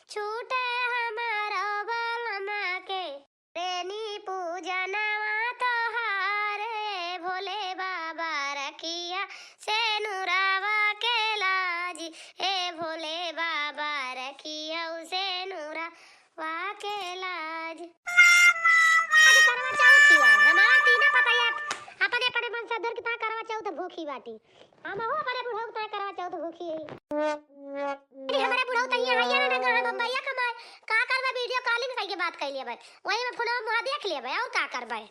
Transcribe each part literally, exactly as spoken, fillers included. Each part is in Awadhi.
छूटे हमरो बलमा के। रेनी पूजनवा तोहार, ए भोले बाबा रखिया सेनुरावा के लाज, ए भोले बाबा रखिया सेनुरावा के लाज। आज करवा चौथ हिया, हमार तीना पतैया अपने अपने मन से दूर कितना करवा चौथ भूखी बाटी। हमहू अपने बुढ़ऊ ताई करवा चौथ भूखी हई। अरे हमरे बुढ़ऊ तहिया हइया ना, कहाँ बम्बईया कमाए। का करबे, video calling कइके बात कइ लेबे, वही में फोनवा मुहा देख लेबे, और का करबे।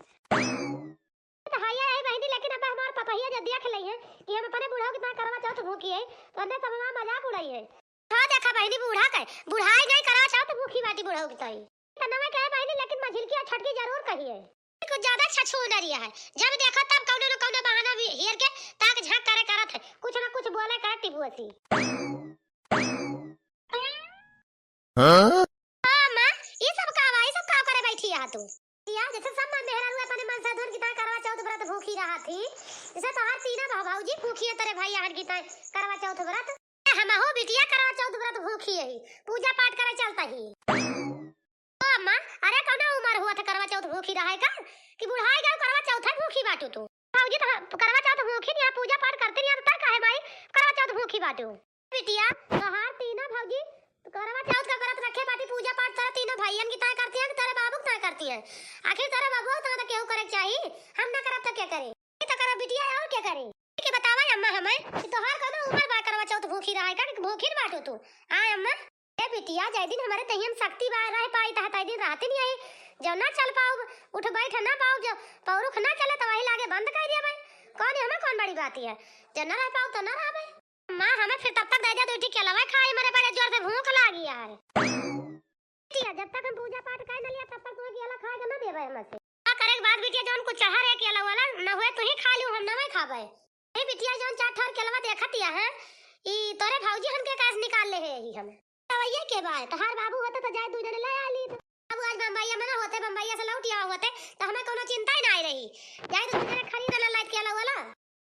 तो हइया यही बहिनी, लेकिन अब हमार पतहिया जब देख लइहे कि हम अपने बुढ़ऊ कितना करवा चौथ भूखी है, तो अन्ने सब हमार मजाक उड़ाई है। हाँ देखा बहिनी, बूढ़ा के, बुढ़ाई गई करवा चौथ भूखी बाटी बुढ़ऊ की ताई। तो नवा कहे बहिनी, लेकिन मझिलकी और छोटकी जरूर कहिए। कुछ ज्यादा छछूनरिया है, जब देखो तब कौनो न कौनो बहाना भी हेर के ताक झांक करे करत है, कुछ ना कुछ बोले करे टिपुअसी। हाँ? हाँ, माँ, ये सब का बा? ये सब का करे बैठी है तू? यार, जैसे सब माँ मेहरारू अपने मन से धुन की ताई करवा चौथ व्रत भूखी रहा थी, जैसे तोहार तीना भा-, भौजी भूखी है तेरे भाई हन की ताई करवा चौथ व्रत। हमहू बिटिया करवा चौथ व्रत भूखी है, पूजा पाठ करे चलता ही। ओ अम्मा, अरे कौनो उम्र हुआ था करवा चौथ भूखी रहे का? कि बुढ़ाई गयो करवा चौथ भूखी बाटू तू? भौजी तो करवा चौथ भूखी नहीं, पूजा पाठ करती नहीं, तो काहे माई करवा चौथ भूखी बाटू? बिटिया, तोहार तीना भौजी करवा चौथ का व्रत रखे बाटी, पूजा पाठ तेरे तीनों भाइयन की ताई करती हैं, तेरे बाबू की ताई करती हैं। आखिर तेरे बाबू का ताई तो केहू करे के चाही, हम ना करब तो के करे? ये तो करब बिटिया, और के करे? के बतावा अम्मा हमें कि तोहार कौनो उम्र बा करवा चौथ भूखी रहे का, कि भूखी न बाटू तू? आय अम्मा, ए बिटिया, जय दिन हमारे तहियम शक्ति बा रह पाई, तह तय दिन रहते नहीं आई। जब ना चल पाउब, उठ बैठ ना पाउब, जब पौरुख ना चले तो वही लागे बंद कर देबे। कौन हमें कौन बड़ी बात है, जब ना रह पाउब तो ना रहबे। माँ, हमें फिर तब तक दे दे दुइठी केलवा खाई, मरे बड़े जोर से भूख लागी है। बिटिया, जब तक हम पूजा पाठ कर न लिया, तब तक तुम्हें केला खाए के ना देबे हमसे। का करे के बाद बिटिया, जौन कुछ चढ़ा रहे केला वाला, न हुए तू ही खा लियो, हम नवे खाबे। ए बिटिया, जौन चार ठोर केलवा देखत या है, ई तोरे भौजी हमके काहे से निकाल ले है ही हमें। तवैया के बाय, तोहार बाबू होते तो जाए दू जने ले आ ली तो। बाबू आज बम्बैया में ना होते, बम्बैया से लौट आवा होते, तो हमें कोनो चिंता ही ना आई रही। जाए तो दू जने खरीद ना लाइत केला वाला।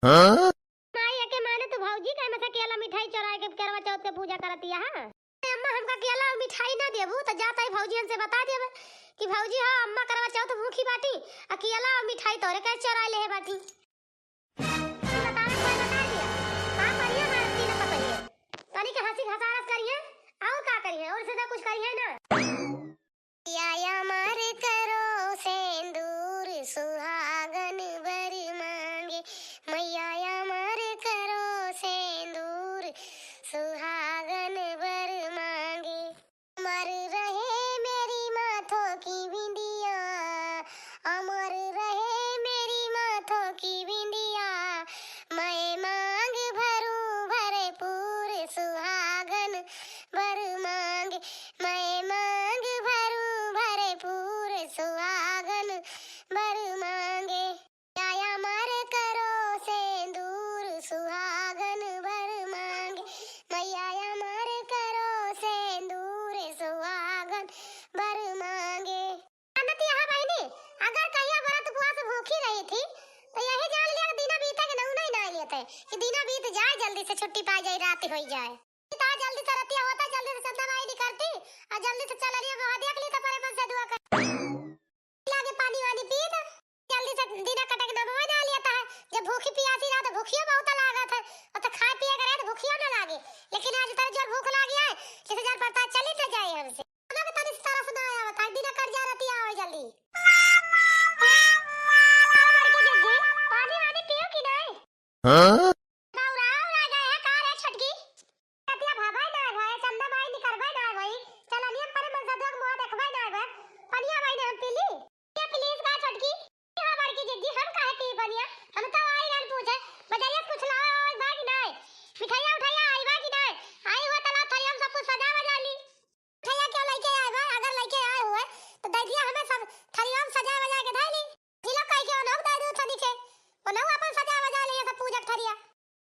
हाँ? माई, एके माने तू भौजी के में से केला मिठाई चोराए के करवा चौथ के पूजा करतिया, हाँ? अरे अम्मा, हमका केला और मिठाई ना देबू, तो जा ताई भौजियन से बता देबे कि भौजी हो, अम्मा करवा चौथ भूखी बाटी, आ केला और मिठाई तोरे के चोराए लेहे बाटी। तू बतावे कोई बता दिया। का करिए हमारे तीन पतोहिए? तनी के हंसी घसारस करिए, और का करिए? और से तो कुछ करिए ना। मैया अमर करो सेंदूर सुहागन बर मांगे, मैया अमर करो सेंदूर सुहागन बर मांगे। अमर रहे मेरी माथों की बिंदिया, अमर रहे मेरी माथों की बिंदिया, मैं मांग भरूं भरपूर सुहागन बर मांगे, मैं मांग भरूं भरपूर सुहागन बर मांगे। मैया अमर करो सेंदूर सुहागन बर मांगे, मैया अमर करो सेंदूर सुहागन बर मांगे। जानत यहाँ बहिनी, अगर कहिया व्रत उपवास भूखी रही थी, तो यही जान लिया कि दिना बीते के नौ नहीं ना लेते, कि दिना बीत जाए, जल्दी से छुट्टी पा जाए, रात हो जाए। तो जल्दी से रतिया होता, जल्दी से चंदा माई निकलती, और जल्दी से चलनिया वहाँ देख ली तो परे मन से दुआ कर। लागे पानी वानी पी तो जल्दी से दिना कटे के नाम ना लिया था। जब भूखी पियासी रहा तो भूखियो बहुत लागत है, और तो खाए पिए के रहे तो भूखियो ना लागे। लेकिन आज इतना जोर भूख लागी है, जैसे जर पड़ता चली तो जाए हमसे। हम लोग तनी से तरस ना आया बता, दिना कट जा रतिया आवे जल्दी। बड़की जिज्जी, पानी वानी पियो कि नहीं? हाँ? बौरा, बौरा गए है का रे छोटकी? रतिया भाभाई ना भाई, चंदा माई निकरबे ना भाई, चलनिया परे मन से दुख मुआ देखबे ना भाई, पनिया भाई ने हम पी ली। ये please का छोटकी? हाँ बड़की जिज्जी, हम काहे पी पनिया? हम तो आई रहन पूछे, बजरिया से कुछ लावा वावा बा कि नाय? मिठाइया उठाइया आई बा कि नाय? आई हुआ तला थरिया में सब कुछ सजा वजा ली। मिठाइया क्यों लेके आए बा? अगर लेके आए हुए तो दे दिया हमें सब थरिया में सजा वजा के धई ली। जिलो कह के उन्हों दे दू थनी के, उन्हों अपन सजा वजा ले सब पूजा के थरिया।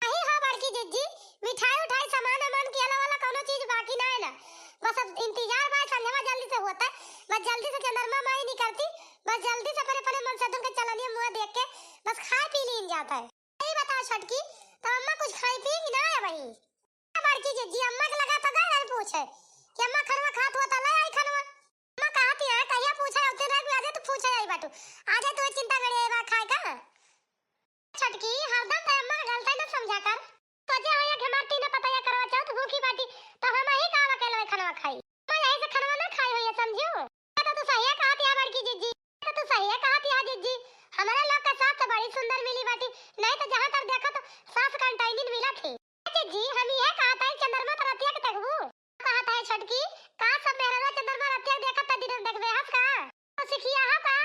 नहीं हो बड़की जिज्जी, मिठाई उठाई सामान वामान के अलावा वाला कौनो चीज बाकी ना है ना। बस अब इंतजार बा संझवा जल्दी से होता है, बस जल्दी से चंद्रमा माई निकलती, बस जल्दी से अपने अपने मन से दुन के चलनिया मुँह देख के बस खाए पी लीन जाता है। यही बताओ छोटकी, तो अम्मा कुछ खाई पी कि ना है वही? बड़की जिज्जी अम्मा के लगा तो गए रहे पूछे, कि अम्मा खनवा खात हुआ त ले आई खनवा। अम्मा कहत है, कहिया पूछे होते रह गया, आजे तू पूछे आई बाटू। आजे तू चिंता करे आई बा खाए का? छोटकी, हरदम त अम्मा के गलती न समझा कर। सोचे हो ये हमार तीनों पतैया करवा चौथ भूखी बाटी, त हम ही का अकेले खनवा खाई? अम्मा यही से खनवा ना खाई होई है, समझियो? त तू सहिया कहत है बड़की जिज्जी, त तू सहिया कहत है जिज्जी। हमारे लोग का सास त बड़ी सुंदर मिली बाटी, नहीं त जहाँ तर देखो त सास कंटाइनिन मिलत ही। जिज्जी, हम ये कहत है चंद्रमा त रतिया के देखबू? कहत है छोटकी, का सब मेहरवा चंद्रमा रतिया के देखत त दिन में देखबे हस का? तो सिखिया हो का?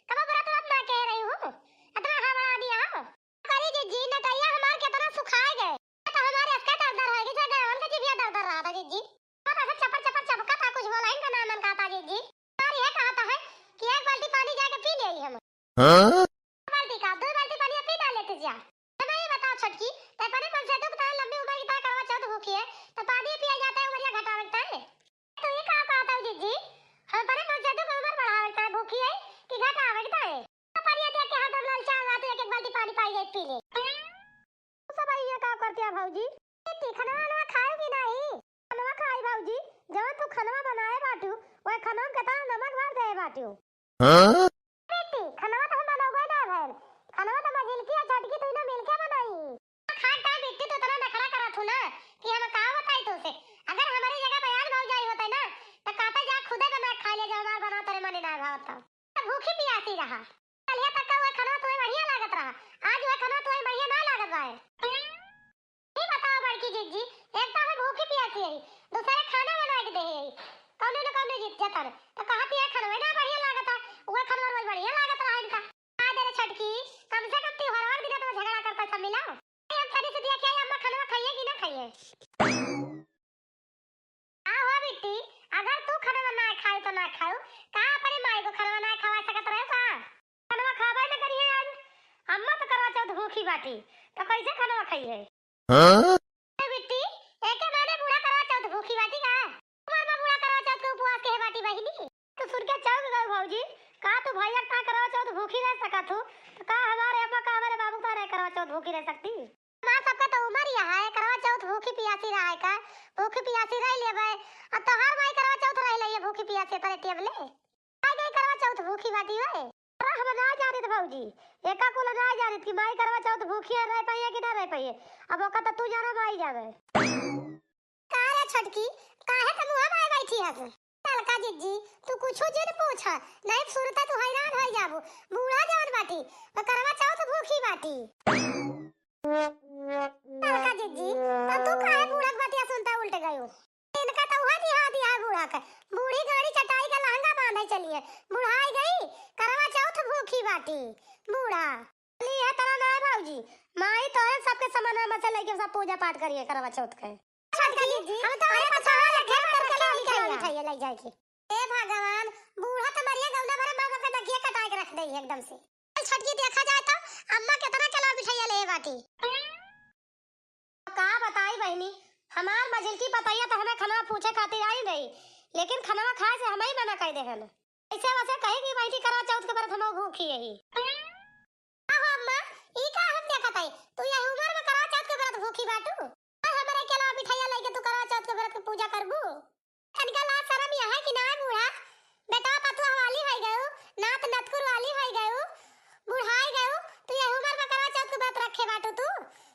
कब बरत रत ना कह रही हूँ, इतना हवा आ दिया हो। करी जिज्जी, नटैया हमार कितना सुखाए गए। तो हमारे इसका दर दर है कि जगह उनका जिभिया दर दर रहा था जिज्जी। तो ऐसे चपर चपर चपका था, कुछ बोला इनका नाम मन का था जिज्जी। हमारी है कहा था है कि एक बाल्टी पानी जाके पी ले हम। हाँ? बाल्टी का, दो बाल्टी पानी पी ना लेते जा। हमें ये बताओ छोटकी, ते अपने मन से दुख था, लंबी उम्र की था, करवा चौथ भूखी है, तो पानी पिया जाता है, उमरिया घटावे का है। तो ये का कहत है जिज्जी? हम अपने मन से दुख उम्र बढ़ावे का है, भूखी है कि घटावे का है? तो परिया देख के हरदम ललचाए रहा, तो एक एक बाल्टी पानी पाई जाए पी ले। सब ये का करते हैं भौजी? बेटी, खनवा वनवा खाए कि नहीं? खनवा खाई भौजी, जवन तू खनवा बनाए बाटू, वह खनवा में कितना नमक भर दे बाटू। हाँ? बेटी, खनवा तो हम बनौबे ना भइल, खनवा तो मझिलकी और छोटकी दोनों मिलके बनाई। खाट टाइम बेटी तू इतना नखरा करत हूँ ना कि हम का बताई तुझसे। अगर हमारी जगह बयान भौजाई होते ना, तो कहते जा खुदे बना के खा ले, जो हमार बना तेरे मने ना भावत तो। भूखी पियासी रहा। कलिया तक का वह खनवा तुम्हें बढ़िया लागत रहा, आज वह खनवा तुम्हें बढ़िया ना लागत बाए। ये बताओ बड़की जिज्जी, एक तो हमें भूखी पियासी है, दूसरे खाना बना के दे है, कौनो न कौनो जित जतन, तो कहती है खनवा ना बढ़िया लागत है, वह खनवा रोज बढ़िया लागत रहा इनका। आ दे रे छोटकी, कम से कम त्योहार दिन तो झगड़ा करता सब मिला। हम तनी से दिया क्या अम्मा खनवा खाइए कि ना खाइए? आहो बिट्टी, अगर तू खनवा ना खाऊ तो ना खाऊ, का अपने माई को खनवा ना खवा सकत रहे का? खनवा खाबे न करिए आज, अम्मा तो करवा चौथ भूखी बाटी, तो कैसे खनवा खाइए? हाँ? ए बिट्टी, एके माने बूढ़ा करवा चौथ भूखी बाटी का? उमर में बूढ़ा करवा चौथ के उपवास के है बाटी बहिनी। तो सुन के चौंक गए भौजी, का तू भैया का करवा चौथ भूखी रह सकत हूँ, तो का हमारे अम्मा का हमारे बाबू का रहे करवा चौथ भूखी रह सकती? माँ सबका तो उमर यह है, करवा चौथ भूखी पियासी रहा है का? भूखी पियासी रह लेबे। अब तो हर माई करवा चौथ रह ले भूखी पियासी पर टेबले। आई गई करवा चौथ भूखी बाटी वे। अरे हम ना जानित भौजी, एका कुल ना जानित कि माई करवा चौथ भूखी है, रह पाइए कि ना रह पाइए। अब ओका तो तू जाना, माई जाने। का रे छोटकी, काहे त मुँह बाए बैठी हस? ललका जिज्जी, तू कुछो जिन पूछा, नहीं सुनता तू हैरान हो जाबू। बूढ़ा जवन बाटी, तो करवा चौथ भूखी बाटी। ललका जिज्जी, तो तू काहे बूढ़ा के बतिया सुनता उल्ट गयो? इनका तो वह दिहा दिया है बूढ़ा के। बूढ़ी गाड़ी चटाई का लहंगा बांधे चलिए, बुढ़ाई गई, करवा चौथ भूखी बाटी। बूढ़ा। बोली है तरह ना भौजी, माई तोहरे सबके समनवा में से लेके सब पूजा पाठ करिए करवा चौथ के। छोटकी जी, हम तो अरे पता है, घर पर के मिठाई मिठाई ले जाए के। हे भगवान, बूढ़ा तो मरिया गौना भरे माँ बाप का नकिया कटाए के रख दे एकदम से। छोटकी देखा जाए तो अम्मा कितना किलो मिठाई ले बाटी। का बताई बहिनी, हमार मझिलकी पतैया तो हमें खनवा पूछे खातिर आई रही, लेकिन खनवा खाए से हम ही मना कर देहन। ऐसे वैसे कहीं भी बैठी करवा चौथ के व्रत हम भूखी यही। आहो अम्मा, ई का हम देखत हई? तू यह उम्र में करवा चौथ के व्रत भूखी बाटू? और हमरे के अलावा मिठाइया लेके तू करवा चौथ के व्रत के पूजा करबू? तनिका लाज शरम यह है कि ना बूढ़ा? बेटवा पतुआ वाली होई गयू, नात नतकुर वाली होई गयू, बुढ़ाई गयू, तू यह उम्र में करवा चौथ के व्रत रखे बाटू तू?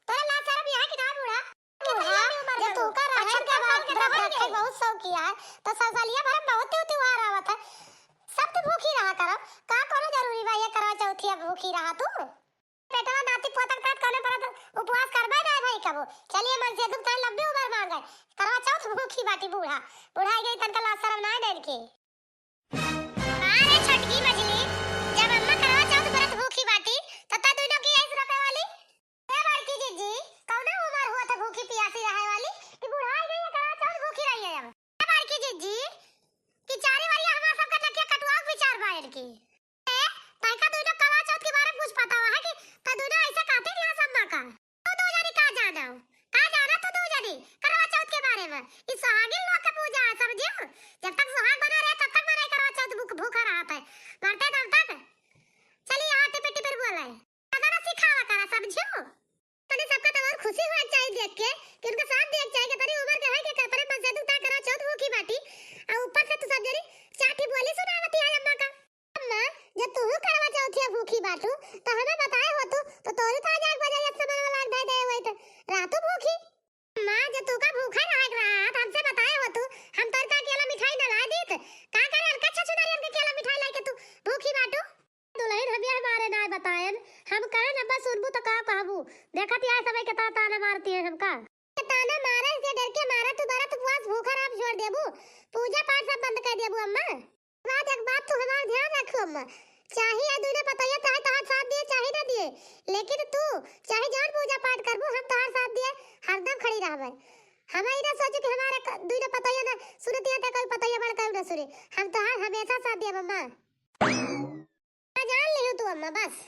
तोरा लाज शरम यह है कि ना बूढ़ा? बूढ़ा, जब तू का रहन का बात व्रत रखे बहुत शौक किया है, तो साल सालिया भर में बहुत त्योहार आवत है, सब तू भूखी रहा करो, का कोनो जरूरी बा ये करवा चौथिया भूखी रहा तू? बेटवा नाती पोतक तात कौनो व्रत उपवास करबे ना भाई कबो। चलिए मन से दुख ताई लंबी उम्र मांगे। करवा चौथ भूखी बाटी बूढ़ा। बुढ़ाई गई तनका लाज शरम ना है इनके। अरे छोटकी मझली, जब अम्मा करवा चौथ व्रत भूखी बाटी, तो ता दोनों की ऐस रोपे वाली? ए बड़की जिज्जी, कौनो उम्र हुआ था भूखी पियासी रहे वाली कि बुढ़ाई गई है करवा चौथ भूखी रही है अब? ए बड़की जिज्जी, कि चारी वरिया हमार सबका नकिया कटुआ के विचार बा इनके। ए, तैका दुनो करवा चौथ के बारे में कुछ पता हुआ है कि त दुनो ऐसा कहते नहीं है सब माँ का? तू दो जनी का जाना हो? का जाना तू दो जनी करवा चौथ के बारे में? ई सुहागिन लोग के पूजा है, समझियो? जब तक सुहाग बना रहे, तब तक मनाई करवा चौथ भूख, भूखा रहत है। मरते दम तक। चलिए, यहाँ टिपिर टिपिर बोले। ज्यादा ना सिखावा करा, समझियो? तनी सबका तो और खुशी हुआ चाहिए देख के कि उनका साथ दिया चाहिए कि तनी उम्र के है कि कपड़े पर से तू ता करवा चौथ भूखी बाटी, देखत यहाँ सबई केतना ताना मारती है हमका। ताना मारे से डर के मारा, तू बरत उपवास भूखा राम छोड़ देबू, पूजा पाठ सब बंद कर देबू अम्मा। बात एक बात तू हमार ध्यान रखियो अम्मा, चाहे ये दुइनो पतोहिया चाहे तोहार साथ दिए चाहे ना दिए, लेकिन तू चाहे जौन पूजा पाठ करबू हम तोहार साथ दिए हरदम खड़ी रहबे। हम ई ना सोचू कि हमारे क-, दुइनो पतोहिया ना सुनती है तो कोई पतोहिया बड़ कोई ना सुने, हम तोहार हमेशा साथ दिए अम्मा। जान लियो तू अम्मा बस।